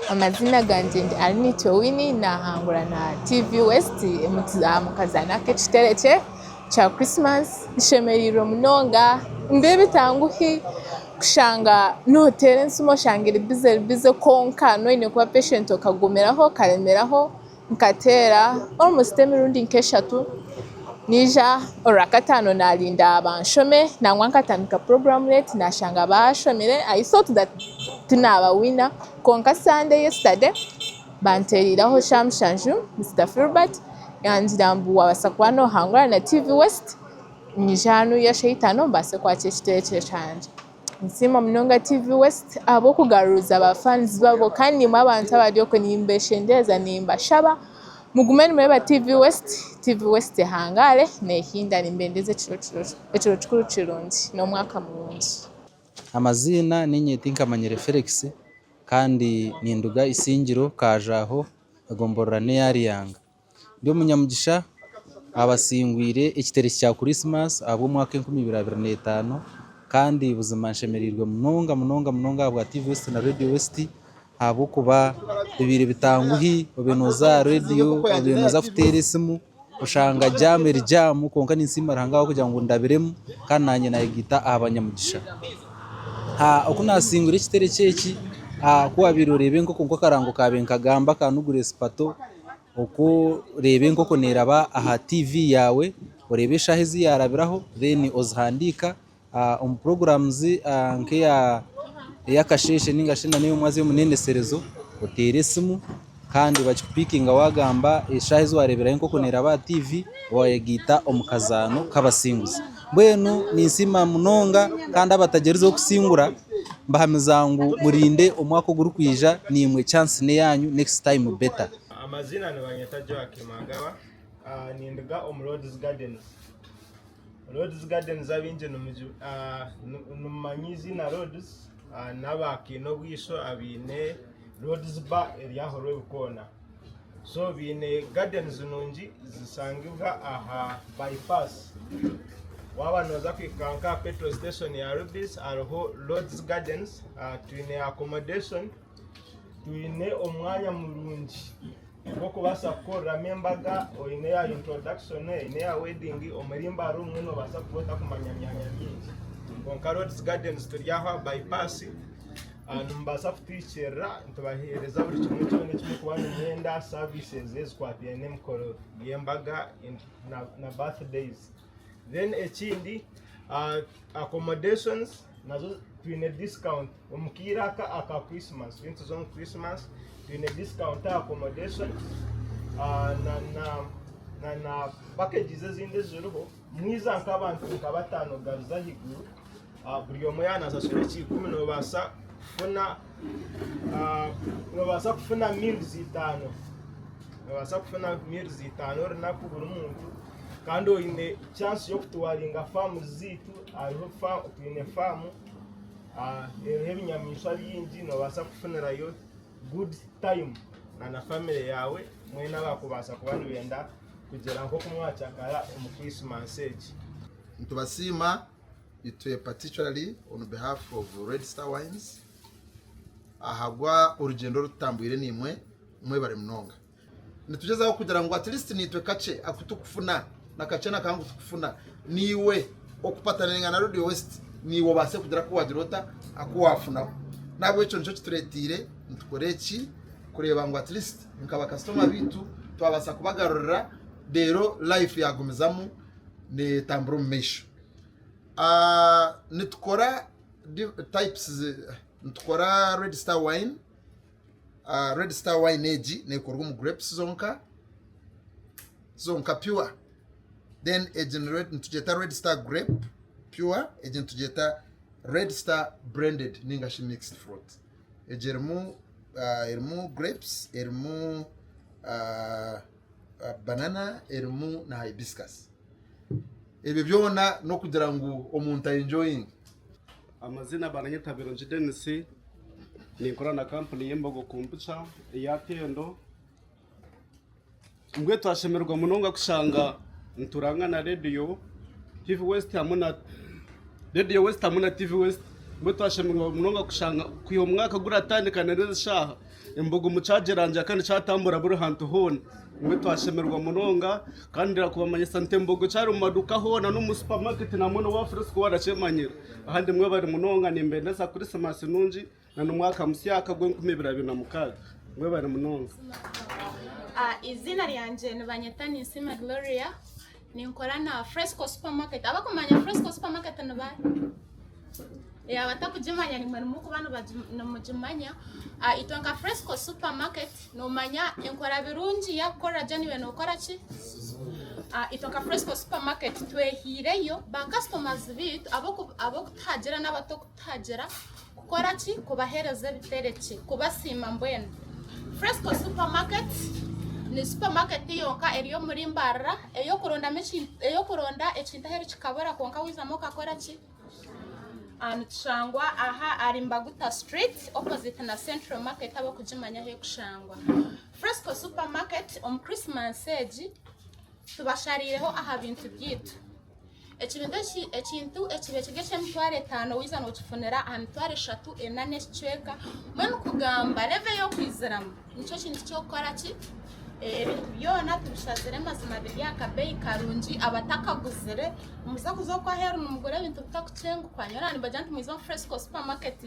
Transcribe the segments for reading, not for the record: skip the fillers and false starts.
Amazina gangye ndi Arinityo Winnie nahangura na TV West omu kazaano ak'ekiterekye kya Christmas nshemereirwe munonga nindeeba ebitanguhi kushanga noteera esimu oshanga eri bize eri bize kwonka noine kuba patient okagumiraho okaremeraho. Nkateera almost emirundi nk'eshatu, naija orwakataano naarinda banshome, nangwa nkatandika puroguraamu late naashanga baashomire, I thought that tinaaba winner kwonka Sunday yesterday banteereire shaaha mushanju Mister Filbert yangira ngu waabaasa kuba noohangura na TV West nyija hanuya shaaha itaano mbaase kwakira ekiterekye kyangye. Ninsiima munonga TV West ahabw'okugaruza ba fans babo kandi naimwe abantu abari okwe nimbeshengyereza nimbashaba mugume nimureeba TV West, TV West ehangaare nehinda nimbendeza ekiro kikuru kirungi n'omwaka murungi. Amaziina niinye Tinkamanyire Felix kandi ninduga Isingiro Kajaaho egomborora n'eya Ruyanga. Ndi omunyamugisha abasingwire ekitereki kya Kurisimasi ahabw'omwaka 2025 kandi buzima nshemereirwe munonga munonga munonga ahabwa TV West na Radio West ahabw'okuba bibaire bitanguhi obaire nooza aha rediyo obaire nooza kuteera esimu oshanga jaamu eri jaamu kwonka ninsiima Ruhanga ahabw'okugira ngu ndabiremu kandi naanye nayegaita aha banyamugisha. Oku naasingwire ekitereki eki, ku waabaire oreeba enkoko nk'akarango kaabaire nikagamba ka nugura esipato Oku oreeba enkoko neeraba aha tiivi yaawe, oreeba eshaaha ezi yaarabiraho then ozihandiika omu puroguramuzi nk'ey'akasheeshe nainga shi n'ey'omwazyo ey'omuneeneserezo oteere esimu kandi bakikupiikinga waagamba eshaaha ezi waareeberaho enkoko neeraba aha tiivi waayegaita omu kazaano k'abasinguzi. Mbwenu ninsiima munonga kandi abatagyerizeho kusingura mbahamiza ngu murinde omwaka ogurikwija naimwe chance n'eyaanyu next time better. Amaziina nibanyeta Joachim Agaba, ninduga omu Rhodes Gardens. Rhodes Gardens abaingi nimumanya eiziina Rhodes n'abakiine obwisho abaine Rhodes Bar eri aha Rwebikoona. So baine gardens nungi zishangibwa aha bypass. Waaba nooza kuhika nka aha petrol station ya Rubis hariho Rhodes Gardens, twine accommodation. Twine omwanya murungi gw'okubaasa kukoreramu embaga, oine eya introduction, oine eya wedding, omuri Mbale omwe noobaasa kuba otakumanya myanya mingi. Kwonka Rhodes Gardens turi aho aha bypass, nimubaasa kutuhikiirira nitubaheereza buri kimwe kyona eki murikuba nimwenda, services ezikwataine n'emikoro y'embaga na birthdays. Then ekindi accommodations nazo twine discount. Omu kaire aka aka Christmas, nituza omu Christmas, twine discount aha accommodation na na na packages ezindi eziriho. Mwiza nk'abantu nka bataano kugaruza ahaiguru, buri omwe yaaba naasasura ekiikumi noobaasa kufuna noobaasa kufuna meals itaano. Noobaasa kufuna meals itaano orunaku buri muntu kandi oine chance y'okutuwaringa faamu zaitu, hariho twine faamu. Eriho ebinyamaishwa bingi noobaasa kufunirayo good time na na family yaawe mwena abakubaasa kuba nibenda kugira nk'oku mwakyakara omu Christmas egi. Nitubasiima itwe particularly on behalf of Red Star Wines ahabwa orugyendo oru tutambwire naimwe mwebare munonga. Nitugyezaho kugira ngu at least naitwe kakye aku tukufuna na kakye na kahango tukufuna naiwe okupatanainga na Radio West naiwe obaase kugira aku wagira ota aku waafunaho. N'ahabw'ekyo nikyo kitureeteire nitukora eki kureeba ngu at least nka bakasitoma baitu twabaasa kubagarurira reero life yaagumizamu neetambura omu maisho. Nitukora types nitukora Red Star Wine. Red Star wine egi nekorwa omu grapes zonka zonka pure then egi nitugyeta Red Star grape pure egi nitugyeta Red Star blended ninga shi mixed fruit egi erimu erimu grapes erimu banana erimu na hibiscus ebyo byona n'okugira ngu omuntu a enjoyinge. Amazina baranyeta Birungi Denis, ninkora na kampuni y'Embogo Kombucha eya Tendo. Mbwenu twashemererwa munonga kushanga nituranga na rediyo TV West hamwe na rediyo West hamwe na TV West. Mbwenu twashemererwa munonga kushanga kwiha omwaka guratandika na n'ezi shaaha embogo mukyagirangya kandi kyatambura buri hantu hoona. Mbwenu twashemererwa munonga kandi ndenda kubamanyisa nti embogo ekyari omu maduuka hoona n'omu supamaketi namwe n'owa Fresco barakyemanyira. Ahandi mwebare munonga nimbendeza kurisimasi nungi na n'omwaka musyaka gw'enkumi ibiri abiri na mukaaga. Mwebare munonga. Izina ryangye nibanyeta Ninsiima Gloria, ninkora na Fresco Supermarket. Abakumanya Fresco Supermarket ni baahi? Abatakugimanya nimwe murikuba nimugimanya. Itwe nka Fresco Supermarket noomanya enkora birungi yaakukorera gye naiwe nookora ki? Itwe nka Fresco Supermarket twehiireyo ba customers baitu ab'okutuhagira n'abatakutuhagira kukora ki? Kubaheereza ebiterekye, kubasiima mbwenu. Fresco Supermarket ni supermarket yonka eri omuri Mbarara ey'okuronda ekintu aheeru kikabura kwonka waizamu okakora ki? Nitushangwa aha ahari Mbaguta Street opposite na Central Market ab'okugimanya ahu erikushangwa. Fresco Supermarket omu Christmas egi tubashariireho aha bintu byaitu. Ekintu ekibaire kiri eky'emitwaro etaano waiza nookifunira aha mitwaro eshatu ena n'ekicweka. Mbwenu kugamba level ey'okwiziramu nikyo kintu ky'okukora ki? Ebintu byona tubishazire mazima biri aha kabeeyi karungi abatakaguzire nimuza kuza okwo aheeru nimugura ebintu bitakukyengukwa. Nyowe naaba nimbagira nti mwije omu Fresco Supermarket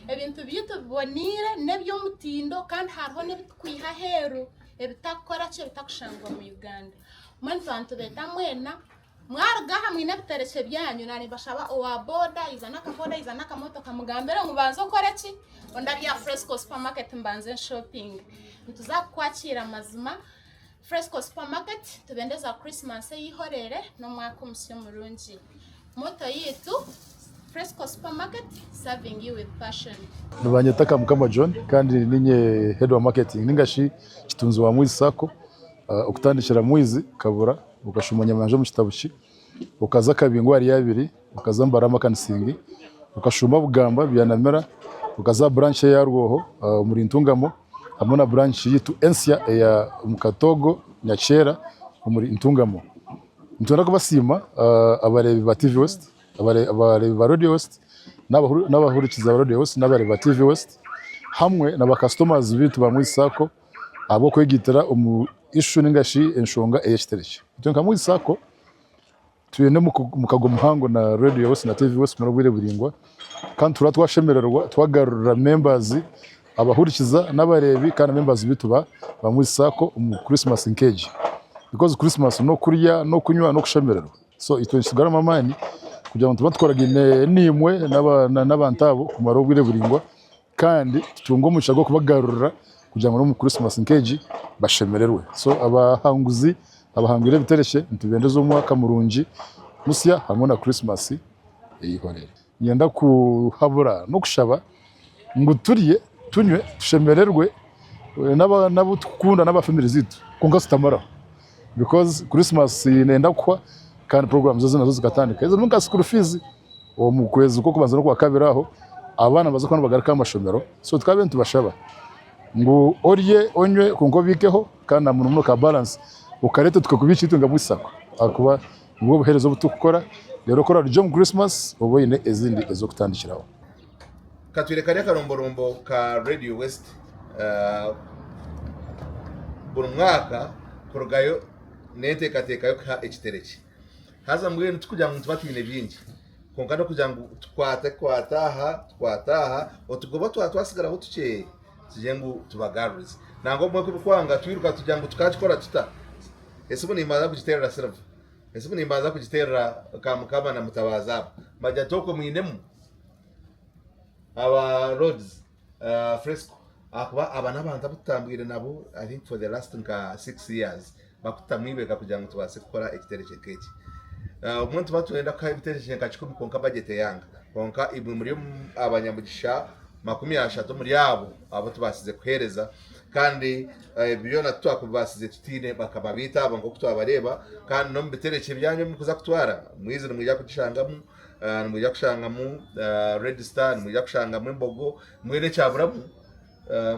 ebintu byaitu biboneire n'eby'omutindo kandi hariho n'ebi turikwiha aheeru ebitakukora ki ebitakushangwa omu Uganda. Mbwenu twaba nitubeeta mwena Mwaruga aha mwine ebiterekye byanyu, na nimbashaba owa boda ayiza n'akaboda ayiza n'akamotoka mugambire ngu banze okore ki? Ondabye aha Fresco Supermarket mbanze nshopinge. Nituza kukwakira mazima. Fresco Supermarket nitubendeza Christmas eyihorere n'omwaka omusya omurungi. Motto yitu Fresco Supermarket serving you with passion. Nibanyeta Kamukama John kandi ninye head wa marketing ningashi kitunzi wa Mwizi Sacco. Okutandikira Mwizi, Kabura, okashuma Nyamanja omu Kitabuki, okaza Kabingo ahari Abiri, okaza Mbarara Makanisingi, okashuma Bugamba, Byanamira, okaza aha branch eya Rwoho omuri Ntungamo hamwe na branch yitu ensya eya omu Katogo Nyakyera omuri Ntungamo. Nitwenda kubasiima abareebi ba TV West, abareebi ba Radio West n'abahurikiza ba Radio West n'abareebi ba TV West hamwe na ba customers baitu ba Mwizi Sacco ahabw'okwegaitira omu issue ninga shi enshonga ey'ekitebe eki. Itwe nka Mwizi Sacco twine omukago muhango na Radio West na TV West kumara obwire buraingwa kandi nituhurira twashemererwa twagarurira members abahurikiza n'abareebi kandi na members baitu ba Mwizi Sacco omu Christmas nk'egi because Christmas n'okurya n'okunywa n'okushemererwa. So itwe nitugaruramu amaani kugira ngu tube tukoragaine naimwe n'abantu abo kumara obwire buraingwa kandi tutunge omugisha gw'okubagarurira kugira ngu n'omu Christmas nk'egi bashemererwe. So abahanguzi abahangwire ebiterekye nitubendeza omwaka murungi musya hamwe na Christmas eyihorere. Niinyenda kuhabura n'okushaba ngu turye, tunywe, tushemererwe n'abu turikukunda n'aba family zaitu kwonka tutamaraho because Christmas neyenda kuhwa kandi programs ezi nazo zikatandika. Ezirimu nka school fees omu kwezi kw'okubanza n'okwakabiri aho abaana nibaza kuba nibagaruka aha mashomero so tukabaire nitubashaba ngu orye, onywe kwonka obiikeho kandi na muno muno ka balance okareete tukakubiikira itwe nka Mwizi Sacco ahakuba nibwo buheereza obu turikukora reero ku orarugye omu Christmas obe oine ezindi ez'okutandikiraho. Katwire kari akaromborombo ka Radio West buri mwaka kurugayo n'enteekateeka y'okuha ekiterekye. Haza mbwenu tikugira ngu nituba twine bingi kwonka n'okugira ngu tukwate kwata aha tukwate aha otugoba twaba twasigaraho tukye tugire ngu tubagarurize. Nangwa obumwe ku birikwanga twiruka tugira ngu tukakikora tuta? Esimu nimbanza kugiteerera Silver, esimu nimbanza kugiteerera Kamukama na Mutabazi aba mbagira nti okwo mwinemu aba Rhodes Fresco ahakuba aba n'abantu abu tutambwire nabo I think for the last nka 6 years bakututamu eibega kugira ngu tubaase kukora ekiterekye nk'eki. Obumwe nituba nitwenda kuha ebiterekye nka kikumi kwonka budget eyanga. Kwonka imwe muri abanyamugisha 30 omuri abo abu tubaasize kuheereza kandi ebi byona titwakubibaasize tutaine bakama baitu abo nk'oku twabareeba kandi n'omu biterekye byanyu ebi murikuza kutwara mwizi nimwija kugishangamu, nimwija kushangamu Red Star, nimwija kushangamu embogo mbwenu ekyaburamu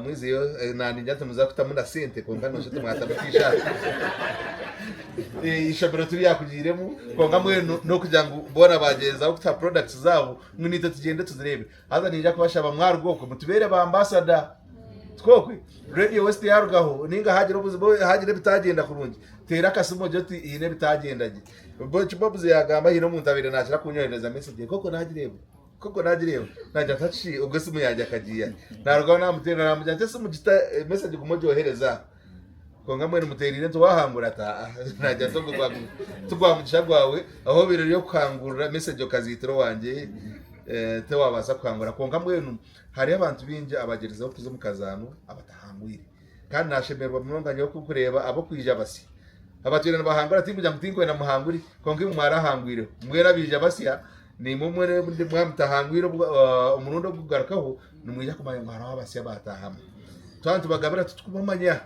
mwiziyo naningira nti nimuza kutamu na sente kwonka noshusha oti mwatamu t-shirt. Eishomero tiryakugiiremu kwonka mbwenu n'okugira ngu boona bagyezaho kutuha products zaabo ngu naitwe tugyende tuzireebe. Haza niinyija kubashaba mwaruga okwe mutubeere ba ambassador. Tikwo? Radio West yaarugaho nainga haagira obuzibu haagira ebitagyenda kurungi, teera akasimu ogire oti haine ebitagyenda gye. Bobs yaagamba haine omuntu abaire naakira kunyoherereza message nk'okwo naagireeba. Koko nagireeba nagira nti hati ogwo esimu yangye akagiiha. Narugaho namuteerera namugira nti esimu gita message guma ogyohereze aha. Kwonka mbwenu muteerire nti wahangura ati aa nagira nti ogwo tigwa mugisha gwawe ahu obaire ori okuhangurira message okaziitira owangye tiwabaasa kuhangura. Kwonka mbwenu hariho abantu baingi abagyerizeho kuza omu kazaano abatahangwire. Kandi nashemererwa munonga nyowe ku nkureeba ab'okwija basya abatwire nibahangura tinkugira ngu tinkwenda muhangure kwonka imwe mwarahangwireho. Mbwenu abaija basya Naimwe mwena mwaba mutahangwire omurundi ogukugarukaho, nimwija kumanya ngu hariho abasya abaataahamu. Twaba nitubagabira titukubamanya,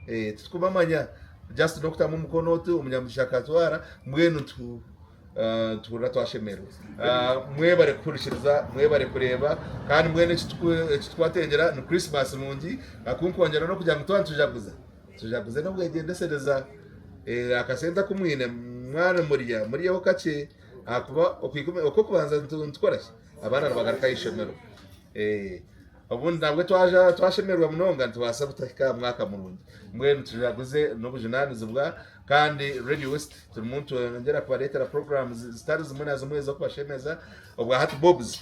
titukubamanya just n'okutamu omukono oti omunyamugisha akatwara, mbwenu nituhurira twashemererwa. Mwebare kuhurikiriza, mwebare kureeba kandi mbwenu eki tukwatengyera ni Christmas nungi, akunkwongyera n'okugira ngu twaba nitujaguza, tujaguze n'obwegyendesereza, akasente aku mwine mwaba nimurya muryeho kakye. Ahakuba okwikumi okw'okubanza nitukora ki? Abaana nibagaruka aha ishomero. Obundi nabwo twaja twashemererwa munonga nitubaasa kutahika aha mwaka murungi. Mbwenu tujaguze n'obujunaanizibwa kandi Radio West turimu nitwongyera kubareetera programs zitari zimwe na zimwe ez'okubashemeza. Obwa hati Bobs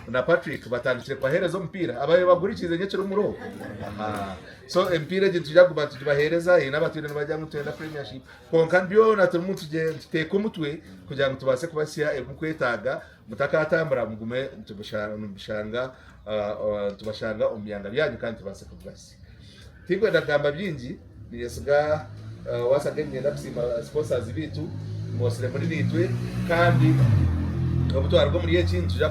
na Patrick batandikire kubaheereza omupiira ababaire bagurikiize nyekiro omuri Aha. So emipiira egi nitwija kuguma nitugibaheereza haine abatwire nibagira ngu nitwenda premiership. Kwonka byona turimu nituteeka omutwe kugira ngu tubaase kubasya ebi murikwetaaga mutakatambura mugume nitubashanga omu byanga byanyu kandi tubaase kubibasya. Tinkwenda kugamba bingi, ninyesiga once again niinyenda kusiima sponsors baitu mwosire muri naitwe kandi obu twaruga omuri eki nitwija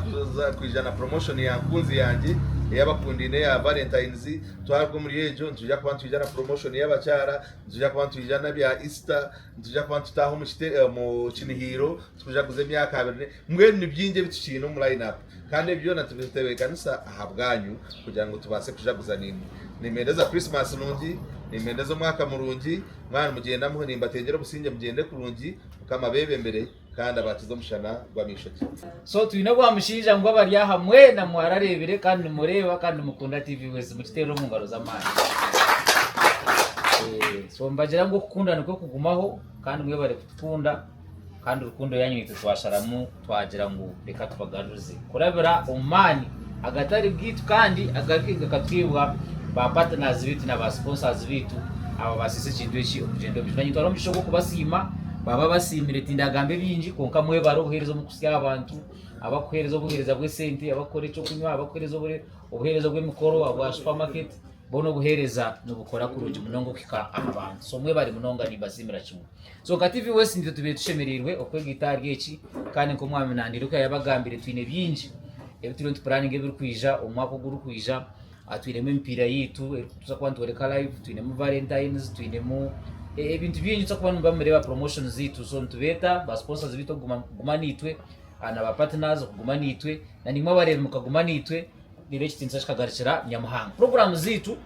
kwija na promotion ya nkunzi yangye ey'abakundaine eya Valentines, twaruga omuri egyo nitwija kuba nitwija na promotion y'abakyara. Nitwija kuba nitwija n'ebya Easter, nitwija kuba nitutaaha omu kite omu kinihiiro tukujaguza emyaka abiri ne mbwenu ni bingi ebi tukiine omu line up kandi ebi byona tubitebeekanisa ahabwanyu kugira ngu tubaase kujaguza naimwe. Nimbendeza Christmas nungi, nimbendeza omwaka murungi, mwaba nimugyenda nimbatengyera obusingye mugyende kurungi, Mukama abeebembere kandi abaakize omushana gw'amaisho gye. So twine obwa mushaija ngu abari aha mwena mwarareebire kandi nimureeba kandi nimukunda TV West mukiteerere omu ngaro z'amaani. Eh, so mbagira ngu okukunda nikwo kugumaho kandi mwebare kutukunda kandi rukundo yanyu itwe twasharamu twagira ngu reka tubagaruze kurabira omu maani agatari gaitu kandi agakatwibwa ba partners baitu na ba sponsors baitu ababaasiise ekintu eki okugyenda omu maisho. Nanye ntwara omugisha ogw'okubasiima baba basiimire tindagambe bingi kwonka mwebare obuheereza omu kuhitsya aha bantu abakuheereza obuheereza bw'esente, abakukora eky'okunywa, abakuheereza obuheereza obw'emikoro, obwa supermarket boona obuheereza nibukora kurungi munonga okuhika aha bantu. So mwebare munonga nimbasiimira kimwe. So nka TV West nitwe tubaire tushemereirwe okwegaita ahari eki kandi nk'omwami Nandire oku yabagambire twine bingi ebi turiyo nitupuraninga ebirikwija omu mwaka ogurikwija. Twinemu emipiira yaitu erikutuza kuba nitworeka live, twinemu Valentines, twinemu ebintu bingi tuza kuba nimureeba promotions zaitu. So nitubeeta ba sponsors baitu okuguma naitwe na ba partners okuguma naitwe na naimwe abareebi mukaguma naitwe reero ekitiinisa kikagarukira Nyamuhanga. Puroguraamu zaitu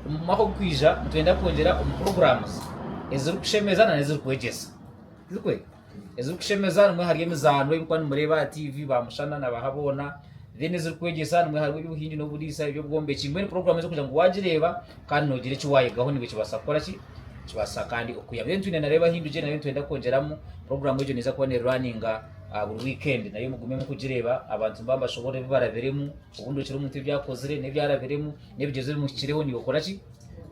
omu mwaka ogurikwija nitwenda kwongyera omu puroguraamu ezirikushemeza nana ezirikwegyesa. Zirikwe? Ezirikushemeza nimwo hariyo emizaano ei murikuba nimureeba aha tiivi ba Mushana na baha boona. Then ezirikwegyesa nimwo harimu eby'obuhingi n'oburiisa, eby'obwombeki. Mbwenu puroguraamu ezirikugira ngu waagireeba kandi noogira eki waayegaho naiwe kibaasa kukora ki? Kibaasa kandi okukuyamba. Then twine na Reeba Hindugye nayo nitwenda kwongyeramu puroguraamu egyo neeza kuba neeruraninga buri wiikendi nayo mugume murikugireeba abantu nibaba nibashoboorora ebi barabiremu, obundi okire omuntu ebi akozire n'ebi arabiremu n'ebigyezo ebimuhikireho naiwe okora ki?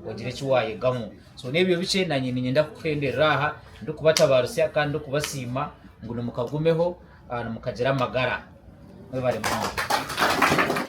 Ogire eki waayegamu. So n'ebyo bikye naanye niinyenda kuhenderera aha ndikubatabaarusya kandi ndikubasiima ngu nimukagumeho nimukagira amagara. Mwebare munonga.